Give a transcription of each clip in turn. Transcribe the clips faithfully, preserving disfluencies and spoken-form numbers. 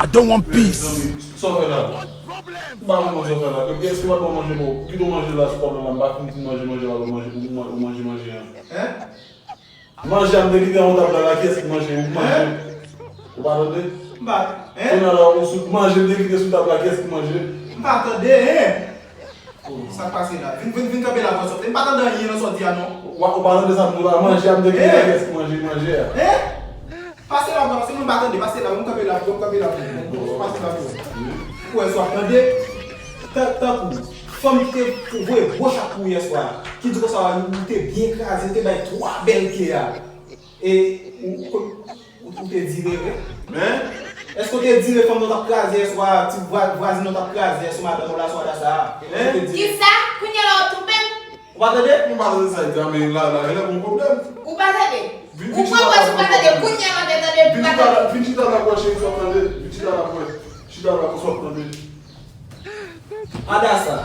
I don't want peace. Sa w fè la? M pa konprann sa w fè la. Èske w pa t ban manje, bon, kite w manje la sou tab la, m pa fin di manje, manje la, ou manje, ou man-, ou manje manje an. Hein? Manje a m te kite anwo tab la, la, kiyès ki manje? Ou ki manje? Hein? Ou pa tande? M pa, hein? Kounye a la, ou sou manje m te kite sou tab la, kiyès ki manje? M pa tande, hein? Oh, sa k pase la? Vin, vin, vin kanpe la, bò sòt. M pa tande anyen nan sa w di a, non. Ou pa, ou pa tande sa m di w la? Manje a m te kite la, kiyès ki manje, manje a? Hein? Pase la, pase, mwen pa tande, pase la, mwen kanpe la, mwen kanpe la, mwen pase la pou ou. Ou wè, sa w ap tande? Tan, tankou, fanm ki te voye gwo chat pou ou yèswa, ki di konsa, ou te byen kraze, ou te bay twa bèl ke a. E ou, ou, ou, ou te dire vre? Men? Èske w te dire fanm nan w t ap kraze yèswa, ti vwa-, vwazin nan w t ap kraze yèswa, madanm ou la, swa da sa a? Èske w te dire? Kisa? Kounye a la w ap twonpe m? Ou pa tande? Mwen pa tande sa l di a, men la, la, gen lè gon pwoblèm. Ou pa tande? Vin, vin chita la pou wè. Ou pa tande, kounye a m ap tande, vin chita la, vin chita la pou wè, cheri, sa w tande? Vin chita la pou wè. Chita la pou sa w tande. Adasa,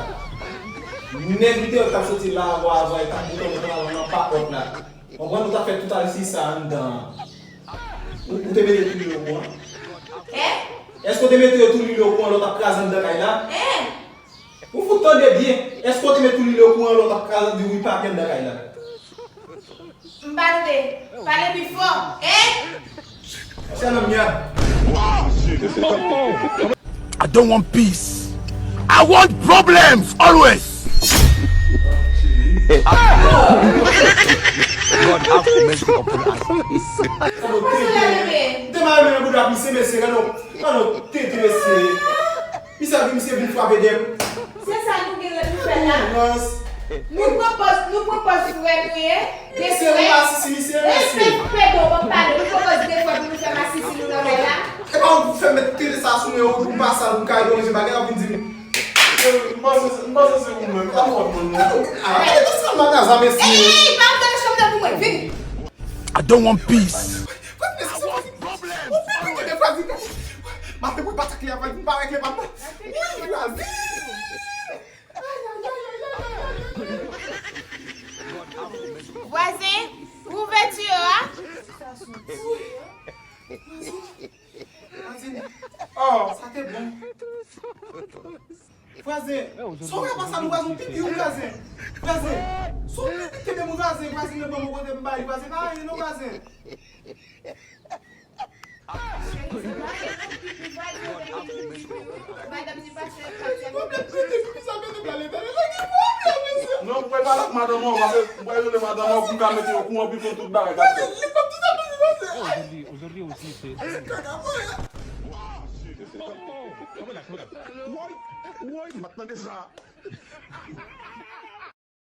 nèg li te wè k t ap soti la, avwa, avwa, e t ap bouton nan, nan, nan papòt la. Konprann, ou t ap fè tout alisi sa anndan an. Ou, ou te mete tou li okouran? Hein? Èske w te mete yo tou li okouran lè w t ap kraze anndan kay la? Hein? Ou fout tande byen. Èske w te mete tou li okouran lè w t ap kraze anndan, di wi, papye anndan kay la? M pa tande. Pale pi fò. Hein? Se nan myad. I don't want peace. I want problems always. God have mercy upon us. Gade w tete. M te mal renmen nan bouda misye, mesye, gade w, gade w tete, mesye. Misye vin, misye vin frape dèyè m. Se sa nou gen pou fè la. Rans. Nou pran pòz, nou pran pòz frè nou ye. De frè. Misye yon masisi, misye, mesye. Respè, Pedro, ban m pale. Nou pran pòz de frè pou nou fè masisi nou nan kay la. E pa ou pou fè m met tete sa sou mwen, ou pou m pa sal, pou m ka ranje bagay la, pou m di m. M panse, m panse se ou menm. Sa fòt mwen, non. Ah, gade sa magaza, mesye. Ey, ey, ey, pa antre nan chanm nan pou mwen. Vini. I don't want peace. Ou vin pete de fwazi. Maten mwen pa tak li avan, vin pa règle pa mwen. Wi, fwazi. Vwazen, ouvèti yo a. Vwazen. Oh, sa te bon. Vwazen, sa w wè pa sa nou vwazen, yon pipi wi vwazen. Vwazen, sa w pipi kenbe m vwazen, vwazen nan ban m kote m bay, vwazen pa anyen non vwazen. Madanm ni pase. Pwoblèm pipi, pipi sa mete m la leve, leve gen pwoblèm mesye. Non, m pral pale ak madanm an, paske m pral rele madanm an pou m ka mete yo kouran pi fon tout bagay k ap fèt. Li p ap di sa, mesye, mesye. Ay. Kaka mwen. Woy, woy, m ap tande sa.